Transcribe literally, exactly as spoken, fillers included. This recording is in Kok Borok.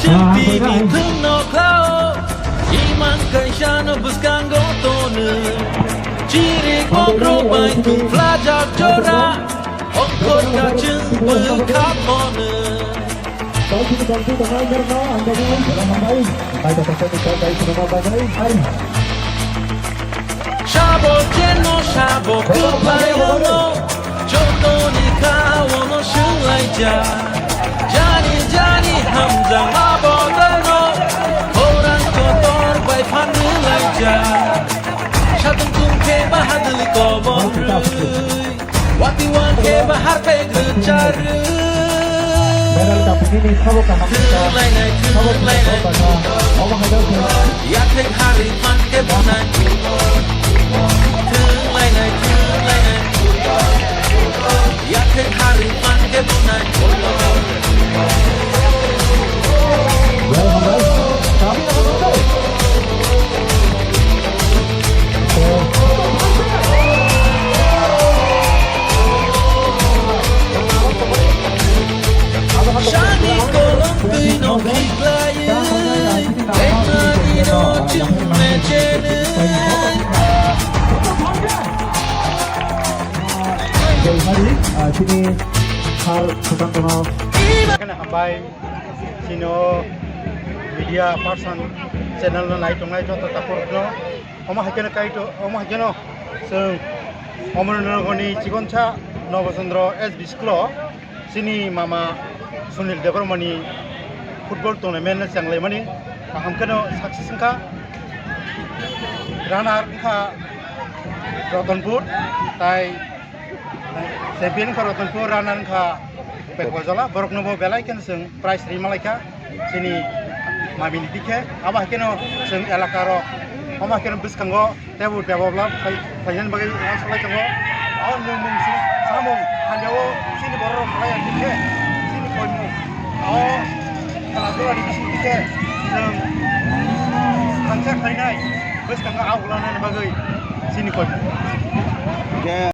Chwng tini thwngno khlao, imang kaisano bwskango tono. Chirik bokrok bai tungphlajak jora, ongkhor kachwng bwkha mono. Sabo cheno sabo kwplai ono, jotoni khaono swnglaijak. Jani jani hamjakma bodolno, khorang kotor bai phan rwlaijak. Satung tung khe bahadwli kobor rwi, wati wang khe bahar pek rwchar rwi. Medal kapini ni sabo kaham kha, sabo kaham kha, omo hai khe. Yathek hari phan khe bonai. Thwnglainai, thwnglainai. Yathek hari phan khe bonai. Sani kolom twi no khiklai. Joy Hari, ah, chini sir Sukantono. Ekhane hambai, chino media person channel no nai tongnai joto takhurokno. Omo haikeno kaito, omo haikeno chwng Omornogorni chikonsa Nobochandra S B school o. Chini mama Sunil Debbarmani football tournament no chenglaimani kaham kheno success wngkha. Runner wngkha Ratanpur, tai champion wngkha Ratanpur, runner wngkha Pekbojala. Borokno bo belai kheno chwng prize rima laikha. Chini mamini dikhe, abo haikeno chwng elaka rok, omo haikeno bwskango teibo develop khai-, khlainani bagwi uansuk lai tongo. O nwng mung si samung hamyao chini borok rok khlai ya dikhe, chini koimung o khela dura ni bising dikhe chwng thansa khlainai bwskango a ulanani bagwi chini koimung. Khe